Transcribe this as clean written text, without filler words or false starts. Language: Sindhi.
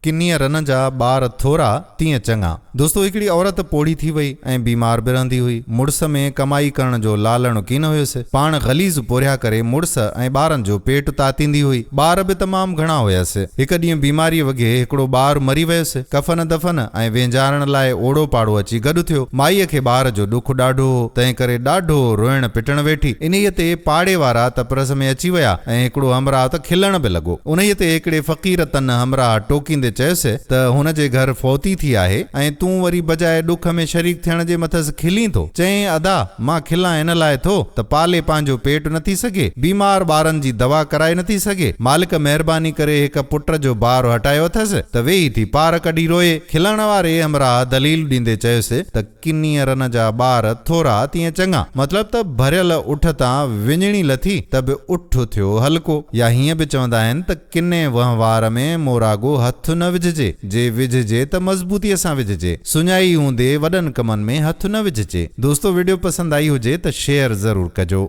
ڪنيء رن جا ٻار ٿورا، تيئن چڱا. دوستو هڪڙي عورت پوڙهي ٿي وئي ۽ بيمار به رهندي هئي. مڙس ۾ ڪمائي ڪرڻ جو لالڻ ڪين هيس. پاڻ غليظ پورهيا ڪري مڙس ۽ ٻارن جو پيٽ تاتيندي هئي. ٻار به تمام گهڻا هيس. هڪ ڏينهن بيماريء وگهي هڪڙو ٻار مري ويس. ڪفن دفن ۽ وهنجارڻ لاء اوڙو پاڙو اچي گڏ ٿيو. مائيء کي ٻار جو ڏک ڏاڍو هو، تنهنڪري ڏاڍو روئڻ پٽڻ ويٺي. انهيء تي پاڙي وارا تپرس ۾ اچي ويا ۽ هڪڙو همراهه ته کلڻ به لڳو. انهيء تي هڪڙي فقير تن همراهه ٽوڪيندي چيس ته هن جي گهر فوتي ٿي آهي ۽ تون وري بجاء ڏک ۾ شريڪ ٿيڻ جي مٿس کلين ٿو. چيائين ادا! مان کلان ان لاء ٿو ته پالي پنهنجو پيٽ نٿي سگهي، بيمار ٻارن جي دوا ڪرائي نٿي سگهي، مالڪ مهرباني ڪري هڪ پٽ جو بار هٽايو اٿس ته ويهي ٿي پار ڪڍي روئي. کلڻ واري همراهه دليل ڏيندي چيس ته. ڪنيء رن جا ٻار ٿورا تيئن چڱا. مطلب ته ڀريل اٺ تان وڃڻي لٿي ته به اٺ ٿيو هلڪو. يا هيئن به چوندا آهن ته ڪني وهنوار ۾ موراڳو هٿ نه وجهجي، جي وجهجي ته مضبوطيء سان وجهجي. سڃائي هوندي وڏن ڪمن ۾ هٿ نه وجهجي. دوستو وڊيو پسند آئي هجي ته شيئر ضرور ڪجو.